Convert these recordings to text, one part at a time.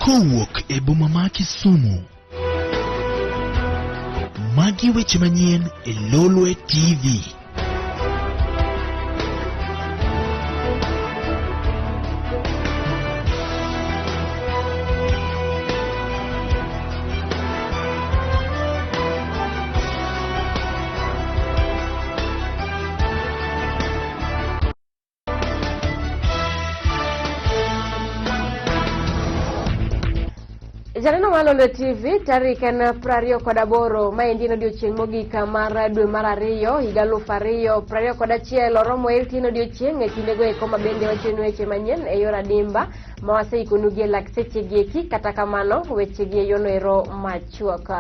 Kowuok e boma ma Kisumu. Magi weche manyien e Lolwe TV. Janeno mar Lolwe TV tarik en 28, maendi en odiochieng' mogik mar dwe mar ariyo higa 2021. Oromo e tin odiochieng' e kindego eko ma bende wachenu weche manyien e yor adimba ma waseikonu gi e lak seche gi eki. Kata kamano weche gi e yono ero machuok.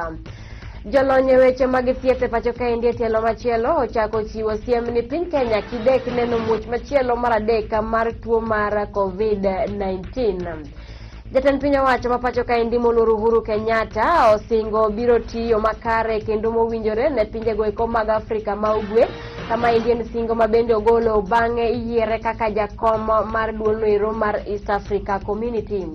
Jolony e weche mag thieth e pacho kaendi e tielo machielo ochako chiwo siem ni piny Kenya kidek neno muoch machielo mar adek mar tuo mar COVID-19. Jatend piny owacho ma pacho kaendi moluor Uhuru Kenyatta osingo biro tiyo makare kendo mowinjore ne pinjego eko mag Afrika ma Ugwe, kama endi en singo ma bende ogolo bang' yiere kaka jakom mar duolno ero mar East Africa Community.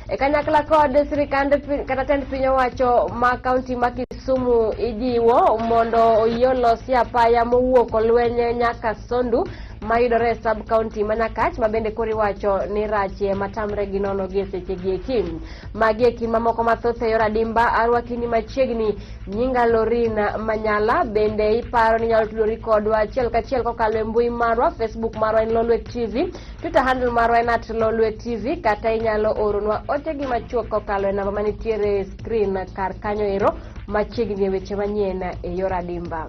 E kanyakla kod sirikand kata tend piny owacho ma kaunti ma Kisumu ijiwo mondo oyie olosi apaya mowuok Olweny nyaka Sondu mayudore e sub county ma Nyakach ma bende koro iwacho ni rachie matamre gi nono gi e seche gi eki. Magi e kind mamoko mathoth e yor adimba. Arwakini machiegni. Nyinga Lorina Manyala. Bende iparo ni inyalo tudori kodwa achiel kachiel kokalo e mbui marwa. Facebook marwa en Lolwe TV, Twitter handle marwa en at Lolwe TV, kata inyalo oronwa ote gi machuok kokalo e namba manitiere e screen kar kanyo ero machiegni e weche manyien e yor adimba.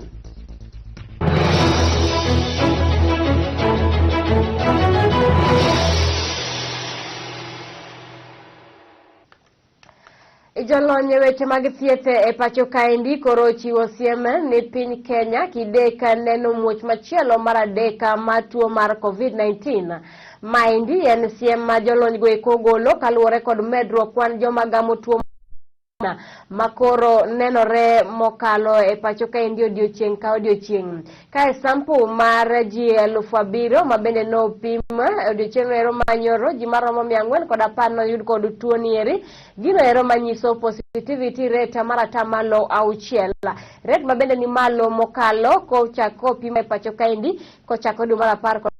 Jolony e weche mag thieth e pacho kaendi koro ochiwo siem ni piny Kenya kidek neno muoch machielo mar adek mar tuo mar COVID-19. Maendi en siem ma jolony go eko ogolo kaluwore kod medruok kwan joma gamo tuo makoro nenore mokalo e pacho kaendi odiochieng' ka odiochieng'. Kae sample mar ji 7,000 ma bende nopim odiochieng' ero manyoro, ji maromo 410 noyud kod tuo nieri. Gino ero manyiso positivity rate mar 6%. Rate ma bende ni malo mokalo kochak kopim e pacho kaendi kochakore dwe mar apar kod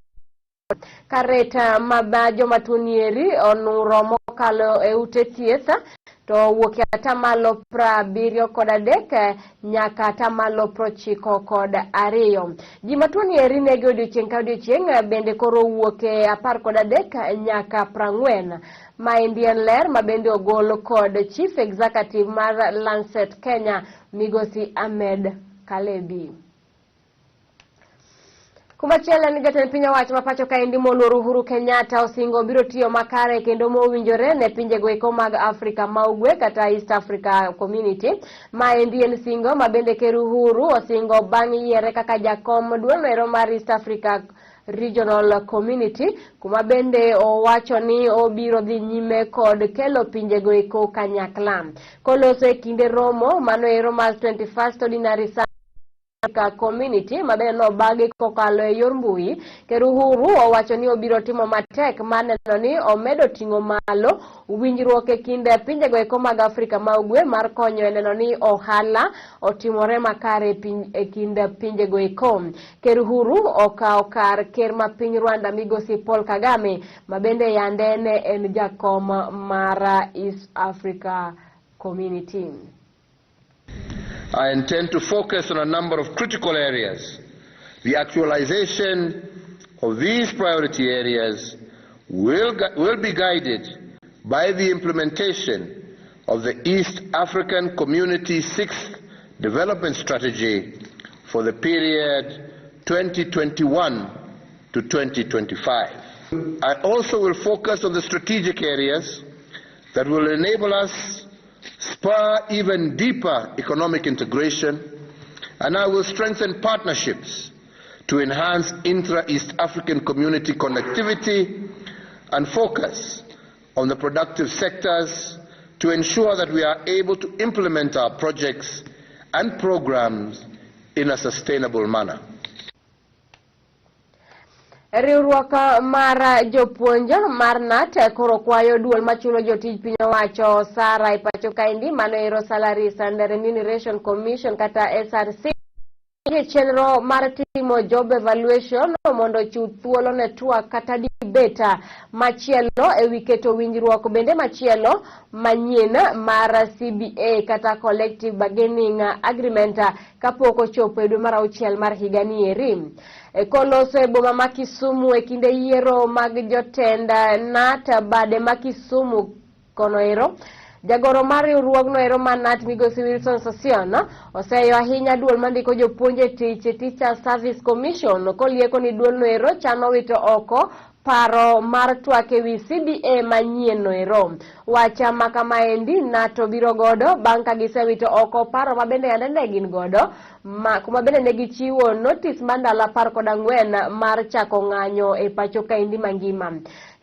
ka rate ma joma tuo nieri onuro mokalo e ute thieth to owuok e 73% nyaka 92%. Ji matuo nieri negi odiochieng' ka odiochieng' bende koro owuok e 13 nyaka 40. Maendi en ler ma bende ogol kod Chief Executive mar Lancet Kenya Migosi Ahmed Kalebi. Kumachielo en jatend piny owacho ma pacho kaendi moluor Uhuru Kenyatta osingo biro tiyo makare kendo mowinjore ne pinjego eko mag Afrika ma Ugwe kata East Africa Community. Maendi en singo ma bende Ker Uhuru osingo bang' yiere kaka jakom duol ero mar East Africa Regional Community, kuma bende owacho ni obiro dhi nyime kod kelo pinjego eko kanyakla. Koloso e kinde romo mano ero mar 21st Ordinary Africa Community ma bende nobagi kokalo e yor mbui, Ker Uhuru owacho ni obiro timo matek mar neno ni omedo ting'o malo winjruok e kind pinjego eko mag Afrika ma Ugwe mar konyo e neno ni ohala otimore makare e kind pinjego eko. Ker Uhuru okawo kar ker ma piny Rwanda migosi Paul Kagame ma bende yande ne en jakom mar East Africa Community. I intend to focus on a number of critical areas. The actualization of these priority areas will be guided by the implementation of the East African Community Sixth Development Strategy for the period 2021 to 2025. I also will focus on the strategic areas that will enable us spur even deeper economic integration, and I will strengthen partnerships to enhance intra-East African community connectivity and focus on the productive sectors to ensure that we are able to implement our projects and programs in a sustainable manner. Riwruok mar jopuonj mar KNUT koro kwayo duol machulo jotij piny owacho osara e pacho kaendi, mano ero Salaries and Remuneration Commission kata SRC, e chenro mar timo job evaluation mondo ochiw thuolo ne twak kata debate machielo ewi keto winjruok bende machielo manyien mar CBA kata Collective Bargaining Agreement kapok ochopo e dwe mar auchiel mar higa ni eri. Koloso e boma ma Kisumu e kinde yiero mag jotend KNUT bade ma Kisumu kono ero, jagoro mar riwruogno ero mar KNUT, migosi Wilson Sossion, oseyo ahinya duol mandiko jopuonj e tich, Teacher Service Commission, kolieko ni duolno ero chano wito oko paro mar twak ewi CBA manyien no ero. Wach ma kamaendi KNUT obiro godo bang' ka gisewito oko paro ma bende yande ne gin godo ma kuma bende ne gichiwo notis mar ndalo 14 mar chako ng'anyo e pacho kaendi mangima.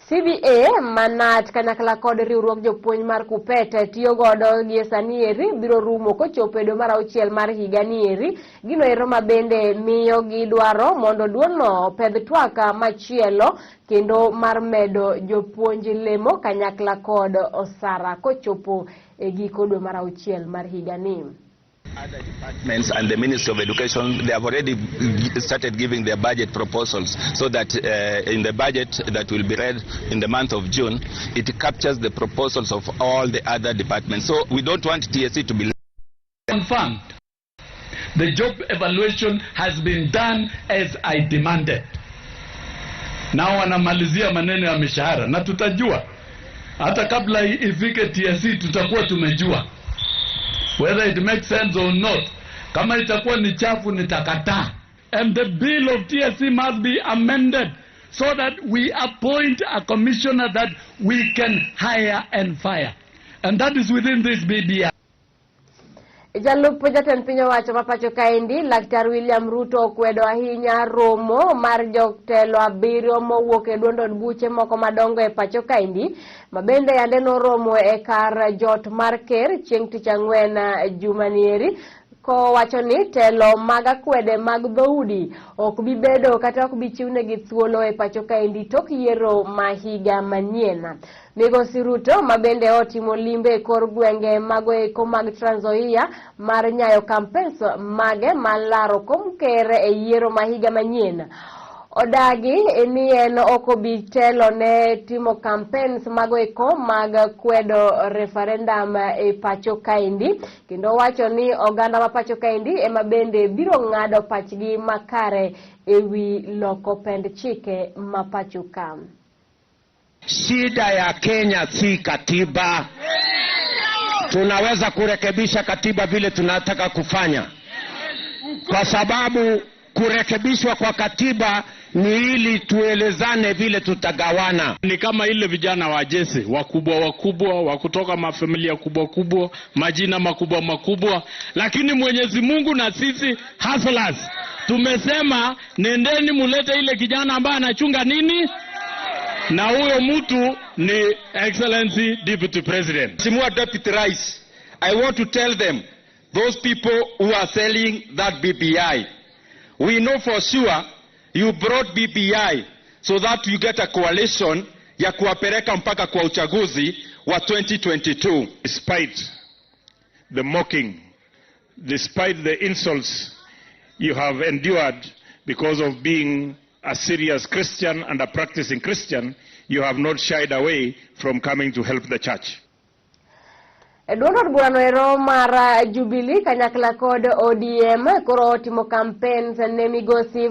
CBA ma KNUT kanyakla kod riwruog jopuonj mar KUPPET tiyo godo gie sani eri biro rumo kochopo e dwe mar auchiel mar higa ni eri. Gino ero ma bende miyo gidwaro mondo duolno opedh twak machielo kendo mar medo jopuonj lemo kanyakla kod osara kochopo e giko dwe mar auchiel mar higa ni. Other departments and the Ministry of Education, they have already started giving their budget proposals so that in the budget that will be read in the month of June, it captures the proposals of all the other departments. So we don't want TSC to be confirmed. The job evaluation has been done as I demanded. Now wanamalizia maneno ya mishahara na tutajua hata kabla ifike TSC tutakuwa tumejua whether it makes sense or not. Kama itakuwa ni chafu, nitakataa. And the bill of TSC must be amended so that we appoint a commissioner that we can hire and fire. And that is within this BBI. Jalup jatend piny owacho ma pacho kaendi, Laktar William Ruto, okwedo ahinya romo mar jotelo abiriyo mowuok e duond od buche moko madongo e pacho kaendi ma bende yande noromo e kar jot mar ker chieng' tich ang'wen juma nieri, kowacho ni telo mag akwede mag dhoudi ok bi bedo kata ok bi chiwnegi thuolo e pacho kaendi tok yiero ma higa manyien. Migosi Ruto ma bende otimo limbe e kor gwenge mago eko mag Trans Nzoia mar nyayo campaigns mage mar laro kom ker e yiero ma higa manyien, odagi ni en ok obi telo ne timo campaigns mago eko mag kwedo referendum e pacho kaendi, kendo owacho ni oganda ma pacho kaendi ema bende biro ng'ado pachgi makare ewi loko pend chike ma pacho ka. Shida ya Kenya si katiba. Tunaweza kurekebisha katiba vile tunataka kufanya, kwa sababu kurekebishwa kwa katiba ni ili tuelezane vile tutagawana. Ni kama ile vijana wa Jesse wakubwa wakubwa wa kutoka mafamilia kubwa kubwa, majina makubwa makubwa, lakini Mwenyezi Mungu na sisi hustlers tumesema nendeni mulete ile kijana ambaye anachunga nini, na huyo mtu ni Excellency Deputy President. Mheshimiwa Deputy Rais, I want to tell them, those people who are selling that BBI, we know for sure you brought BBI so that you get a coalition ya kuwapeleka mpaka kwa uchaguzi wa 2022. Despite the mocking, despite the insults you have endured because of being a serious Christian and a practicing Christian, you have not shied away from coming to help the church. E duond od burano ero mar Jubilee kanyakla kod ODM koro otimo campaigns ne migosi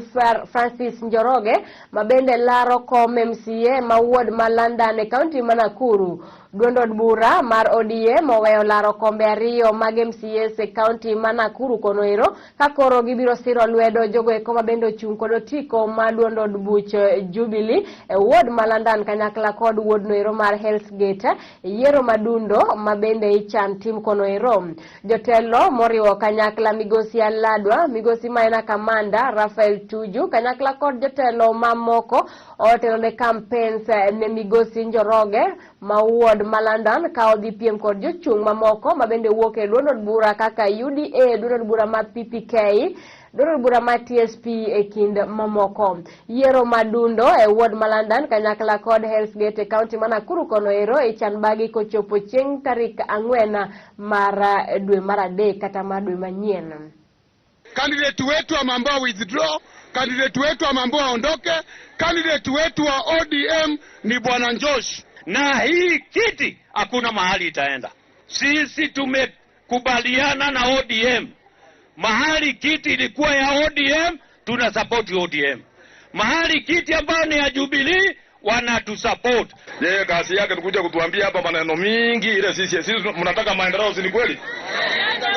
Francis Njoroge ma bende laro kom MCA ma ward ma London e kaunti ma Nakuru. Duond od bura mar ODM oweyo laro kombe ariyo mag MCAs e kaunti ma Nakuru kono ero ka koro gibiro siro lwedo jogo eko ma bende ochung' kod otiko ma duond od buch Jubilee e ward ma London kanyakla kod ward no ero mar Hell's Gate e yiero madundo ma bende ichan tim kono ero. Jotelo moriwo kanyakla migosi Aladwa, migosi Maina Kamanda, Rafael Tuju kanyakla kod jotelo mamoko otelo ne campaigns ne migosi Njoroge ma ward ma London ka odhi piem kod jochung' mamoko ma bende wuok e duond od bura kaka UDA, duond od bura mar PPK. Duond od bura mar TSP e kind mamoko. Yiero madundo e ward ma London kanyakla kod Hell's Gate e kaunti ma Nakuru kono ero ichan bagi kochopo chieng' tarik 4 mar dwe mar 3 kata mar dwe manyien. Candidate wetu ameambiwa withdraw, candidate wetu ameambiwa aondoke, candidate wetu wa ODM ni Bwana Njosh. Na hii kiti hakuna mahali itaenda. Sisi tumekubaliana na ODM. Mahali kiti ilikuwa ya ODM, tuna support ODM. Mahali kiti ambayo ni ya Jubilee, wanatusupport. Yeye kazi yake ni kuja kutuambia hapa maneno mingi ile sisi mnataka maendeleo, si ni kweli?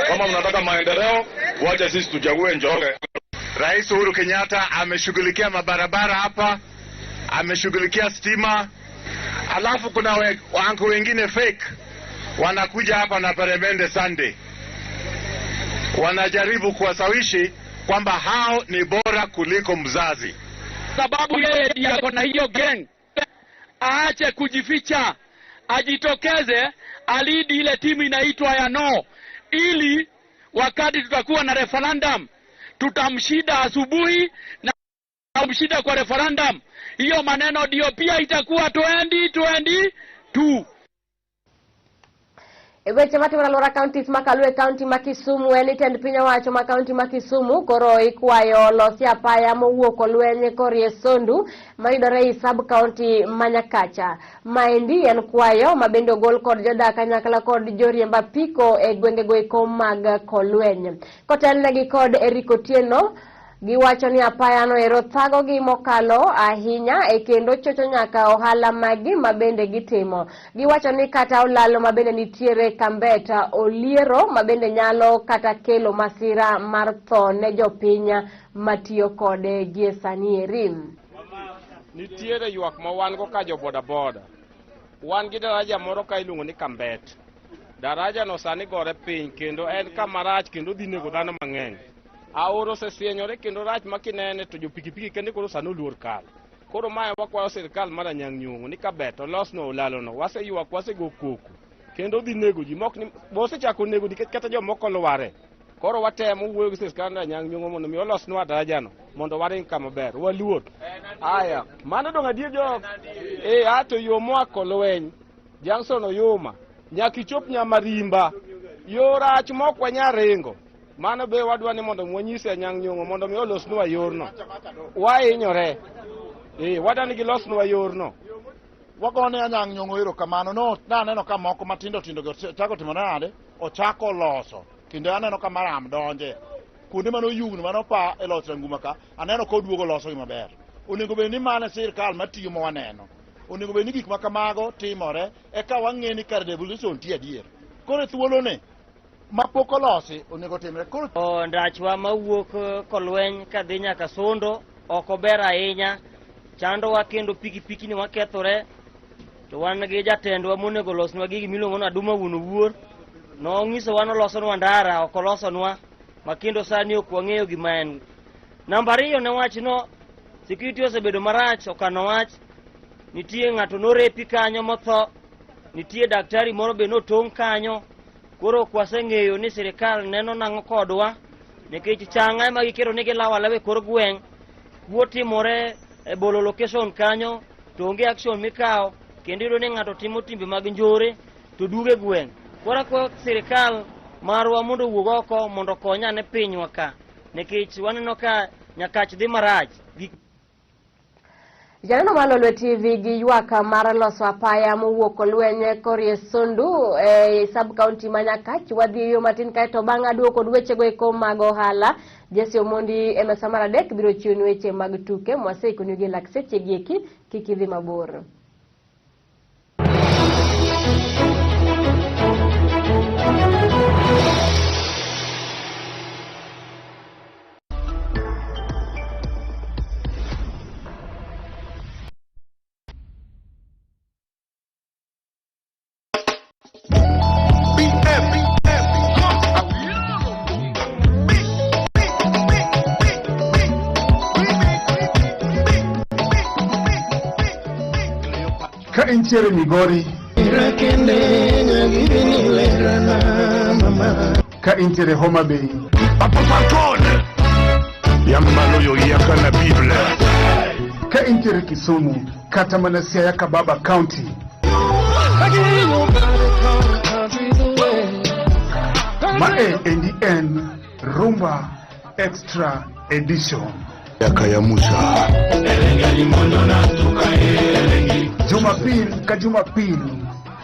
Kama mnataka maendeleo, wacha sisi tuchague Njoroge. Rais Uhuru Kenyatta ameshughulikia mabarabara hapa, ameshughulikia stima. Alafu kuna wangu wengine fake wanakuja hapa na peremende Sunday. Wanajaribu kuwasawishi kwamba hao ni bora kuliko mzazi. Sababu yeye ndiye ako na hiyo gang. Aache kujificha, ajitokeze, alidi ile timu inaitwa ya no, ili wakati tutakuwa na referendum tutamshinda asubuhi na tutamshinda kwa referendum. Hiyo maneno ndio pia itakuwa 2022. E weche matimore alwora counties makaluwe county ma Kisumu en ni tend piny owacho ma county ma Kisumu koro ikwayo losi apaya mowuok Olweny korie Sondu mayudore ei sub county ma Nyakacha. Maendi en kwayo ma bende ogol kod jodak kanyakla kod joriemb apiko e gwengego eko mag Kolweny. Kotelnegi kod Eric Otieno, giwacho ni apayano ero thagogi mokalo ahinya e kendo chocho nyaka ohala maggi ma bende gitimo. Giwacho ni kata olalo ma bende nitiere Kambeta oliero ma bende nyalo kata kelo masira mar tho ne jopiny matiyo kode gie sani eri. Nitiere ywak ma wan go ka jo boda boda. Wan gi daraja moro ka iluongo ni Kambet. Daraja no sani gore piny kendo en kama rach kendo dhi nego dhano mang'eny. Aoro osesienyore kendo rach ma kinene to jo pikipiki kende koro sani oluor kalo. Koro mae wakwayo sirkal mar Anyang' Nyong'o ni Kabet olosno olalono. Waseywak, wasego koko kendo dhi nego ji mok ni osechako nego nikech kata jomoko lware. Koro watemo wuoyo gi sirkal mar Anyang' Nyong'o mondo mi olosnwa darajano mondo waring kama ber. Waluor. Aya, mano dong' adier jo. Ato yo moa Kolweny, Johnson Oyuma, nyaka ichop Nyamarimba. Yo rach mok wanyal ringo. Mano be wadwa ni mondo wanyise Anyang' Nyong'o mondo mi olosnwa yorno. Wahinyore. Wadwa ni gilosnwa yorno. Wagone Anyang' Nyong'o erokamano. No, naneno ka moko matindo tindo go chako timo nade, ochako loso. Kendo aneno ka maram donje. Kuonde mane oyugno mane opa e loso Ranguma ka, aneno ka oduogo loso gi maber. Onego bed ni mano sirkal matiyo ma waneno. Onego bed ni gik ma kamago timore eka wang'e ni kar devolution nitie adier. Koro thuolone mapok olosi onego timre. Koro ndachwa mawuok Kolweny kadhi nyaka Sondo ok ober ahinya. Chandowa kendo pikipiki ni wakethore. To wan gi jatendwa monego olosnwa gigi miluongo ni Aduma wuon Owuor. Nong'isowa nolosonwa ndara, ok olosonwa, ma kendo sani ok wang'eyo gima en. Namba 2 ne wachno, security osebedo marach, okano wach. Nitie ng'ato norepi kanyo motho, nitie daktari moro be notong' kanyo. Koro ok waseng'eyo ni sirikal neno nang'o kodwa, nikech chang'a ema giketo ni gilawo alawa e kor gweng'. Kuo timore e bolo location kanyo, to onge action mikawo, kendo iyudo ni ng'ato timo timbe mag njore to duogo e gweng'. Koro akwayo sirikal marwa mondo owuog oko mondo okony ane pinywa ka, nikech waneno ka Nyakach dhi marach. Janeno mar Lolwe TV gi ywak mar loso apaya mowuok Olweny korie Sondu e sub county ma Nyakach. Wadhi yo matin kaeto bang' aduogo kod wechego eko mag ohala. Jesse Omondi e mesa mar 3 biro chiwoni weche mag tuke mwaseikoni gi lak seche gi eki, kik idhi mabor. Ka intiere Migori, ka intiere Homa Bay, Yambala oyo yaka na Bible. Ka intiere Kisumu kata mana Siaya Kababa County. Mae endi en Rumba Extra Edition. Yaka ya Musa. Jumapil ka Jumapil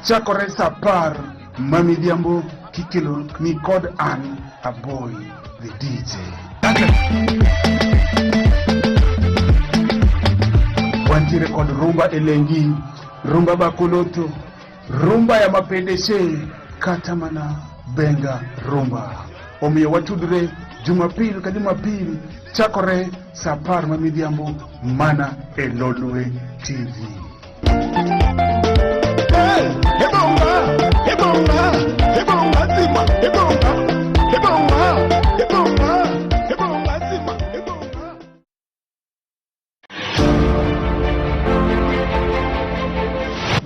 chakore sa 10 ma midhiambo kikelo ni kod an Aboy the DJ. Wantiere kod rumba elengi, rumba bakoloto, rumba ya mapendeshe, kata mana benga rumba. Omiyo watudre Jumapil ka Jumapil chakore sa 10 ma midhiambo mana e Lolwe TV.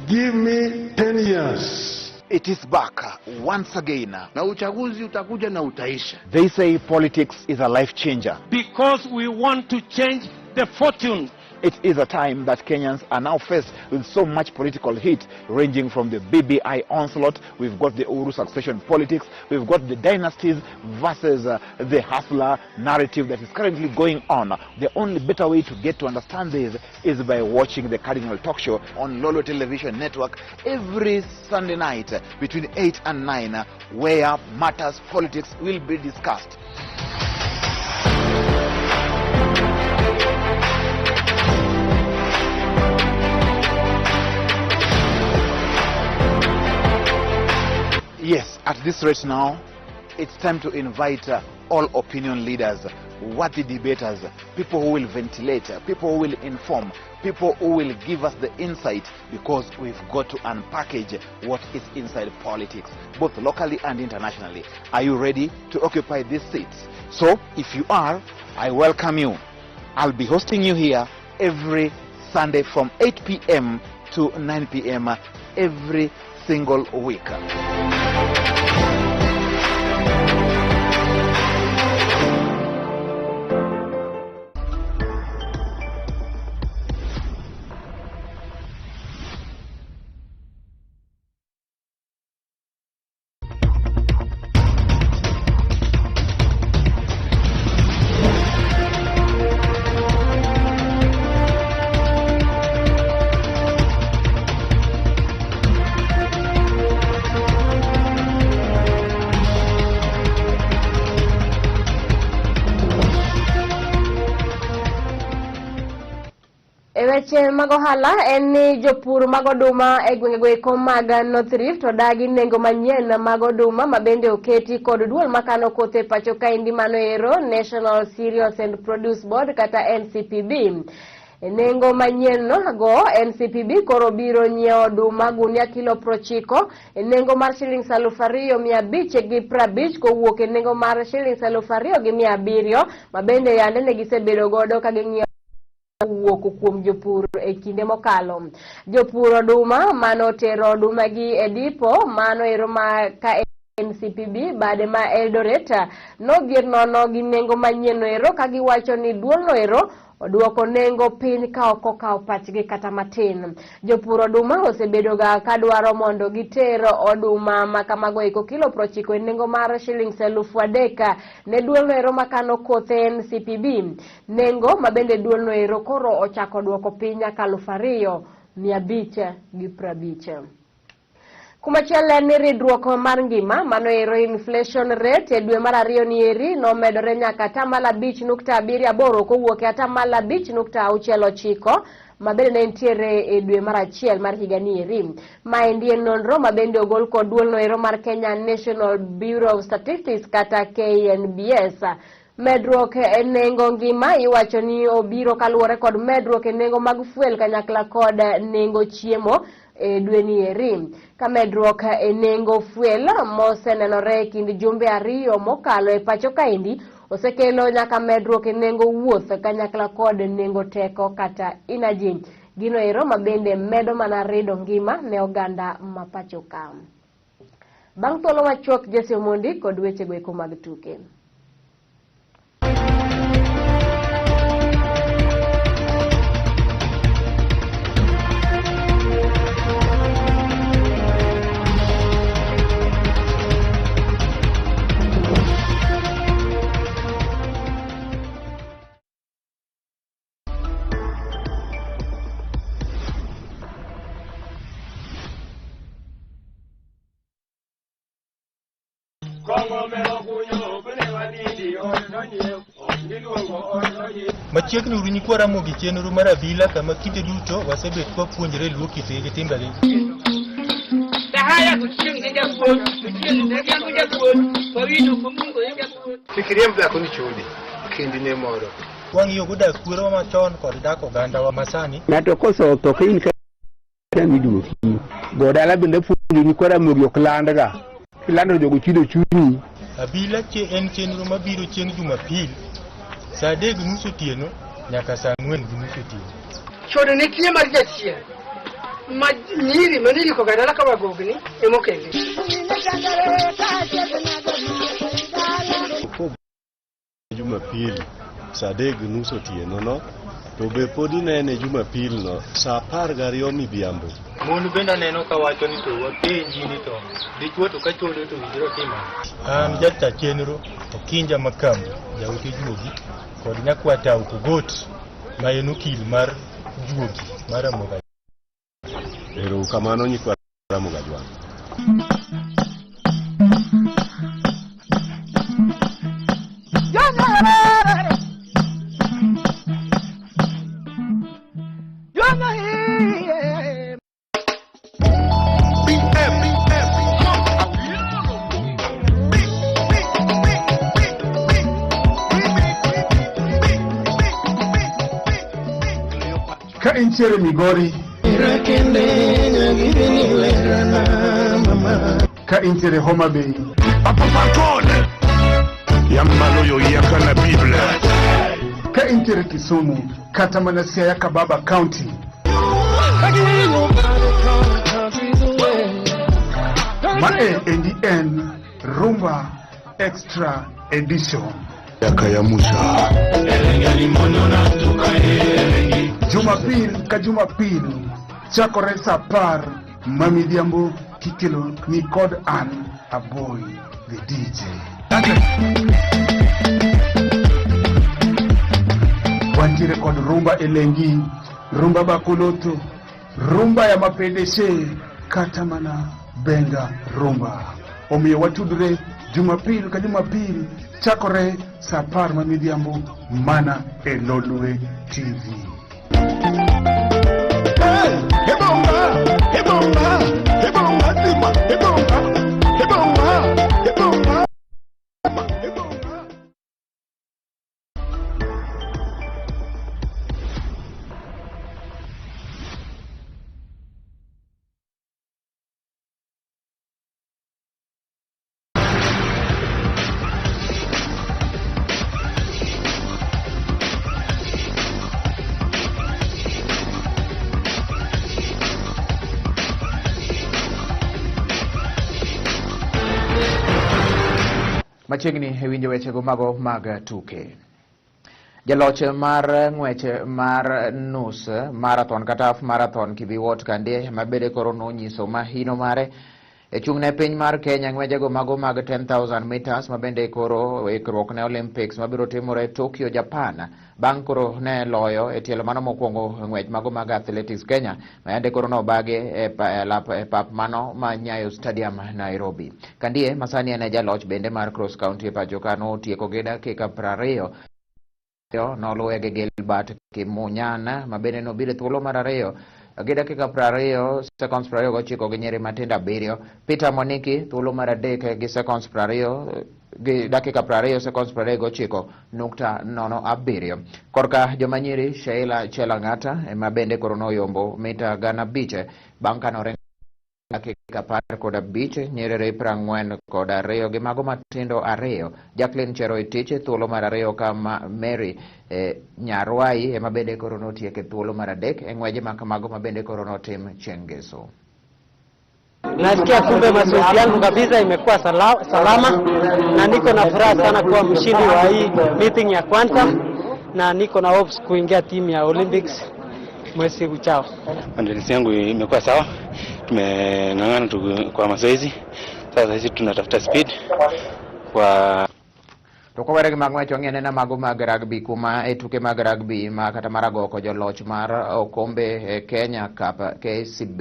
Give me 10 years. It is back once again. Na uchaguzi utakuja na utaisha. They say politics is a life changer. Because we want to change the fortune. It is a time that Kenyans are now faced with so much political heat, ranging from the BBI onslaught, we've got the Uhuru succession politics, we've got the dynasties versus the hustler narrative that is currently going on. The only better way to get to understand this is by watching the Cardinal Talk Show on Lolo Television Network every Sunday night between 8 and 9, where matters politics will be discussed. Yes, at this rate now, it's time to invite all opinion leaders, worthy debaters, people who will ventilate, people who will inform, people who will give us the insight, because we've got to unpackage what is inside politics, both locally and internationally. Are you ready to occupy these seats? So, if you are, I welcome you. I'll be hosting you here every Sunday from 8 p.m. to 9 p.m. every single week. Weche mag ohala en ni jopur mag oduma e gwengego eko mag North Rift odagi nengo manyien mag oduma ma bende oketi kod duol makano kothe pacho kaendi mano ero National Cereals and Produce Board kata NCPB. E nengo manyien no go NCPB koro biro nyiewo oduma gunia kilo 90 e nengo mar shillings 2,550 kowuok e nengo mar shillings 2,700 ma bende yande ne gisebedo godo ka ging'iewo wuok kuom jopur e kinde mokalo. Jopur oduma manotero oduma gi e dipo mano ero ma ka NCPB bade ma Eldoret nodhier nono gi nengo manyien ero ka giwacho ni duolno ero oduoko nengo piny ka ok okawo pachgi kata matin. Jopur oduma osebedo ga kadwaro mondo giter oduma ma kamago eko kilo 90 e nengo mar shillings 3,000 ne duolno ero makano kothe NCPB. Nengo ma bende duolno ero koro ochako duoko piny nyaka 2,550. Kumachielo en ni ridruok mar ngima mano ero inflation rate e dwe mar ariyo ni eri nomedore nyaka 5.78% kowuok e 5.69% ma bende ne nitiere e dwe mar achiel mar higa ni eri. Maendi en nonro ma bende ogol kod duolno ero mar Kenya National Bureau of Statistics kata KNBS. Medruok e nengo ngima iwacho ni obiro kaluwore kod medruok e nengo mag fuel kanyakla kod nengo chiemo e dwe ni eri. Ka medruok e nengo fuel mosenenore e kind jumbe ariyo mokalo e pacho kaendi osekelo nyaka medruok e nengo wuoth kanyakla kod nengo teko kata energy. Gino ero ma bende medo mana rido ngima ne oganda ma pacho ka. Bang' thuolo machuok, Jesse Omondi kod weche go eko mag tuke. Machiegni uru nyikwa Ramogi chenro mar abila kama kinde duto wasebet kwapuonjre luo kitgi gi timbegi. Fikiria mdhako ni chode kendi ne moro. Wang'iyo go dak kwerewa machon kod dak ogandawa masani. Ng'ato kosetho ka in ka miduoki. Go dala bende puonjo nyikwa Ramogi ok landga. Kilando jogo chido chunyi. Abila en chenro mabiro chieng' Jumapil saa 3:30 otieno nyaka saa 4:30 otieno. Chodo ne kiye mar jachien ma nyiri maniriko ga dala ka wagogni emokele. Jumapil saa 3:30 otieno no to be pod inene Jumapil no saa 12 midhiambo. Mon bende aneno ka wacho ni to wapenji ni to dichuo to ka chodo to winjore timo. An jata chenro Okinja Makambo jaote juogi kod nyakwatau Kogot ma en okil mar juogi mar Ramogi. Ero kamano nyikwa Ramogi Ajwang'. Ka intiere Migori, ka intiere Homa Bay, ka intiere Kisumu, kata mana Siaya Kababa County. Mae endi en Rumba Extra Edition. Yaka Musa. Jumapil ka Jumapil chakore saa 10 mamidhiambo kikelo ni kod an Aboy the DJ. Wantiere kod rumba elengi, rumba bakuloto, rumba ya mapendeshe, kata mana benga rumba. Omiyo watudre Jumapil ka Jumapil chakore saa 10 mamidhiambo mana e Lolwe TV. Machiegni e winjo wechego mago mag tuke. Jaloch mar ng'wech mar nus marathon kata half marathon Kibiwot Kandie mabende koro nonyiso mahino mare e chung' ne piny mar Kenya ng'wejego mago mag 10,000 meters mabende koro ikruok ne Olympics mabiro timore Tokyo, Japan bang' koro ne loyo e tielo mano mokwongo ng'wech mago mag Athletics Kenya mayande koro nobagi e pap mano ma Nyayo Stadium, Nairobi. Kandie masani en e jaloch bende mar cross country e pacho ka notieko gi dakika 20 noluwe gi Gilbert Kimunyan mabende nobiro e thuolo mar 2 gi dakika 20 seconds 29 gi nyiri matindo 7. Peter Moniki thuolo mar 3 gi seconds 20 gi dakika 20 seconds 29.07. Korka joma nyiri Sheila Chelang'ata ema bende koro noyombo mita 5,000 bang' ka noringo dakika 15 nyerere 42 gi mago matindo 2. Jacqueline Cheroitich thuolo mar 2 ka Mary Nyarwai ema bende koro notiek e thuolo mar 3 e ng'weje ma kamago ma bende koro notim chieng' ngeso. Nasikia kumbe mazoezi yangu kabisa imekuwa salama na niko na furaha sana kuwa mshindi wa hii meeting ya kwanza na niko na hopes kuingia timu ya Olympics mwezi ujao. Maandalizi yangu imekuwa sawa, tumeng'ang'ana kwa mazoezi. Sasa sisi tunatafuta speed kwa To kowere gi mag ng'wech wang'i anena mago mag rugby kuma e tuke mag rugby ma kata mar agoko joloch mar okombe e Kenya Cup KCB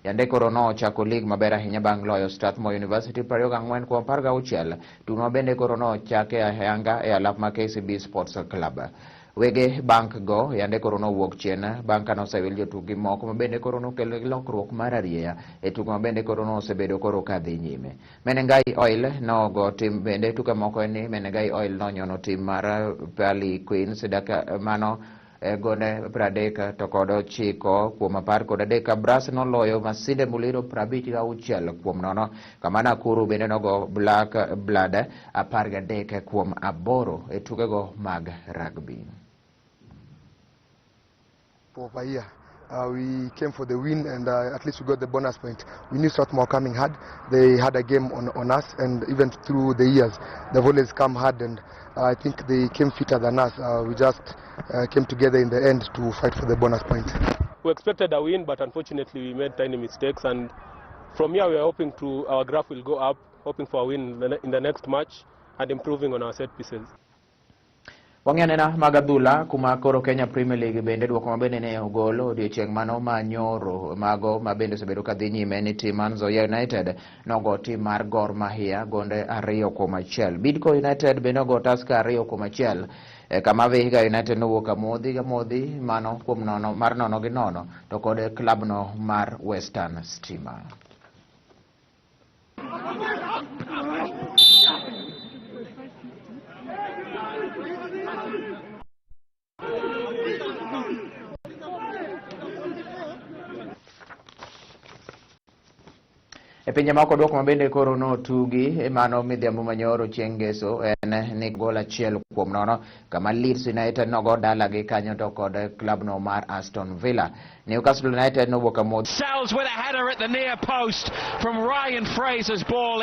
yande koro nochako lig maber ahinya bang' loyo Strathmore University 24 kuom 16 tugo ma bende koro nochake ayanga e alap mar KCB Sports Club. Wege bank go yande koro nowuok chien bang' ka nosewil jotukgi moko ma bende koro nokelo lokruok mar arieya e tugo ma bende koro nosebedo koro kadhi nyime. Menengai Oil nogo tim bende tuke moko en ni Menengai Oil nonyono tim mar Pali Queens dakika mano gonde 39 kuom 13. Kabras noloyo Masinde Muliro 56 kuom 0. Kama Nakuru bende nogo Black Blood 13 kuom 8 e tukego mag rugby. For Bahia, we came for the win and at least we got the bonus point. We knew Strathmore coming hard. They had a game on us, and even through the years, they've always come hard, and I think they came fitter than us. We just came together in the end to fight for the bonus point. We expected a win, but unfortunately we made tiny mistakes, and from here we are hoping to our graph will go up, hoping for a win in the next match and improving on our set pieces. Wang'i anena mag adhula kuma koro Kenya Premier League bende duoko ma bende ne ogol odiochieng' mano ma nyoro mago ma bende osebedo ka dhi nyime ni tim mar Nzoia United nogo tim mar Gor Mahia gonde 2 kuom 1. Bidco United bende ogo Tusker 2 kuom 1. Kama Vihiga United nowuok amodhi gamodhi mano kuom nono mar 0-0 to kod klabno mar Western Stima. E pinje moko duoko mabende koro notugi mano midhiambo manyoro chieng' ngeso en ni gol 1 kuom 0 kama Leeds United nogo dalagi kanyo to kod klabno mar Aston Villa. Newcastle United nowuok amodhi Sells with a header at the near post from Ryan Fraser's ball.